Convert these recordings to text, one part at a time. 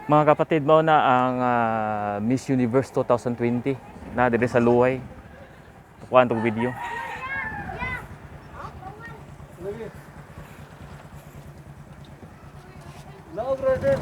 Mga kapatid, mao na ang Miss Universe 2020 na diri sa Loay. Kuan tong video. Lagi. Laog ra, sir.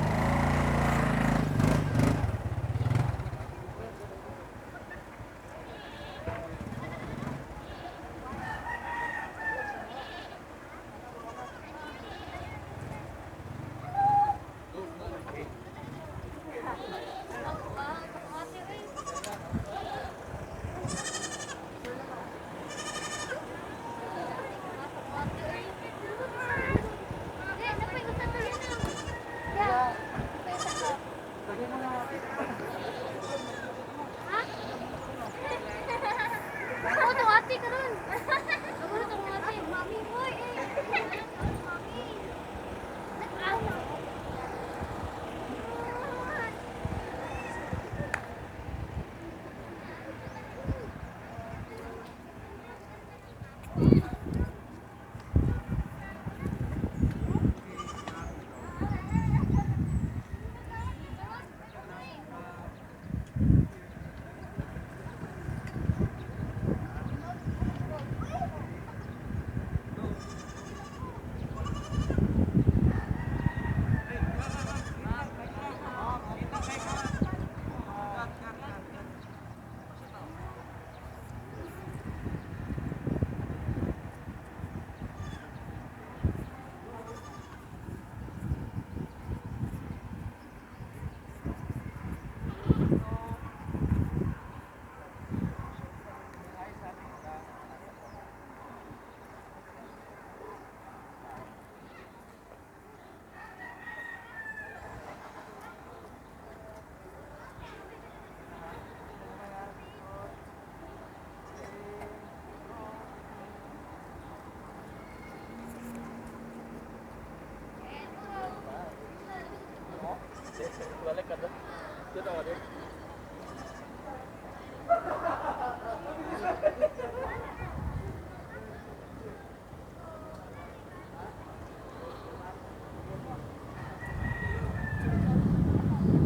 Ako to ate karon. Ako to ate. Mami boy eh. Mami. Nag-awa. Balik ka doon. Dito ka doon.